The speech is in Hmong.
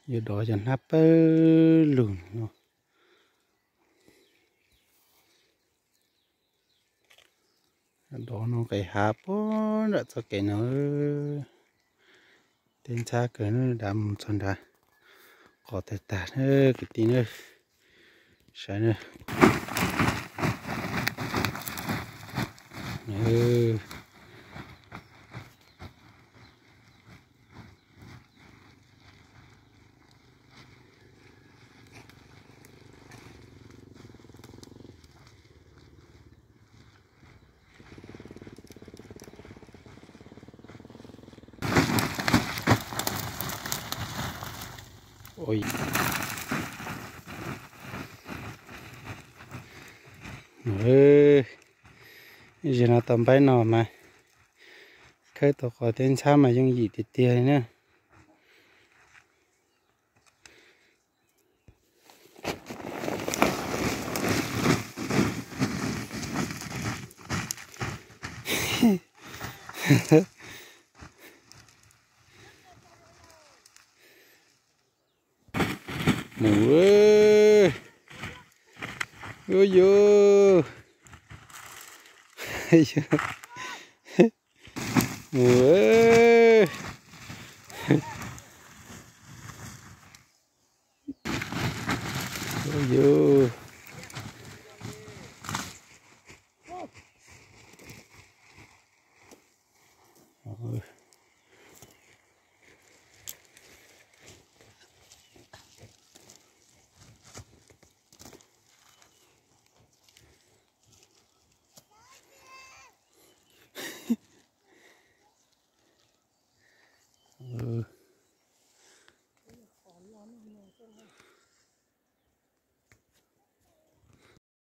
Yuav dov cov hnab pawg lug no. Dov no qis hav puag nram txoj kev no. Teb ntxhab kawg, dav mus txog nrad qos tag tag na kwv tij na. Saib na. Zaum no tau npaib no mas khawb tau qos teb ntxhab mas yooj yim tiag tiag li na. Mus, ua yus, mus. Ua yus.